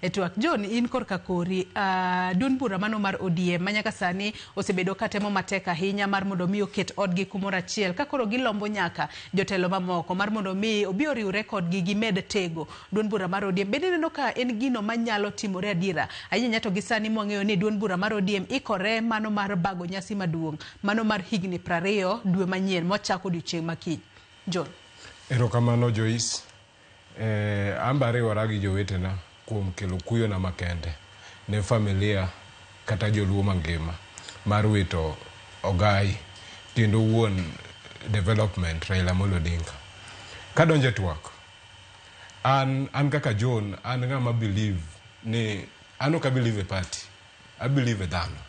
E twak John, in korka kori, duond bura mano mar ODM ma nyaka sani osebedo ka temo matek ahinya mar mondo mi oket odgi kumoro achiel ka koro gilombo nyaka jotelo mamoko mar mondo mi obi oriwre kodgi gimed tego duond bura mar ODM. Bende ineno ka en gino manyalo timore adiera ahinya to gi sani mwang'eyo ni duond bura mar ODM ikore mano mar bago nyasi maduong' mano mar higni 20 dwe manyien mwachako odiochieng' ma kiny. John. Erokamano Joyce. An be ariwora gi jowetena kuom kelo kuyona makende ne familia kata joluo mangima mar wito ogai kendo wuon development Raila Amolo Odinga. Kadonjo e twak, an kaka John, an ng'ama believe ni an ok a believe e party, a believe e dhano.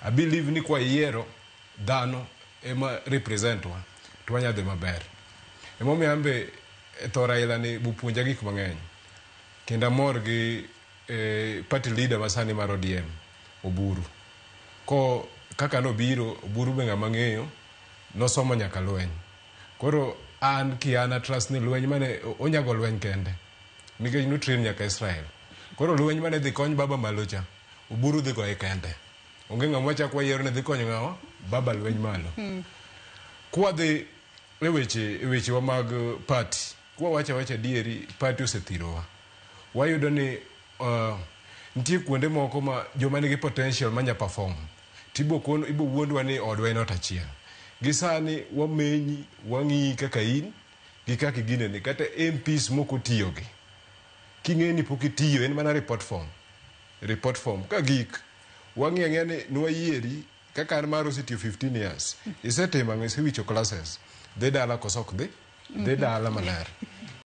A believe ni kwayiero dhano ema represent wa to wanya dhi maber. Emomiyo an be tho Raila ni bopuonja gik mang'eny. Kendo amor gi party leader masani mar ODM, Oburu. Ko kaka nobiro, Oburu be ng'ama ng'eyo, nosomo nyaka lweny. Koro an ki an a trust ni lweny mane onyago lweny kende. Nikech no train nyaka Israel. Koro lweny mane dhi kony baba malo cha, Oburu dhi goye kende. Onge ng'ama wachak wayiero ni dhi konyo ng'awa, baba lweny malo. Kwadhi e weche e wechewa mag party, kwawacho awacha adieri, party osethirowa. Wayudo ni nitie kuonde moko ma joma nigi potential manya perform, tibo kon ibo wuondwa ni odwa en ot achiel. Gi sani wamenyi, wang'iyi kaka in, gi kaka iginene, kata MPs mok otiyo gi. King'e ni pok itiyo, en mana report form. Report form. Ka gik, wang'iyo ang'iya ni nwayieri kaka an mar osetiyo 15 years. Isetimo ang'o? Isewicho classes. Dhi dala koso ok dhi? Dhi dala maler.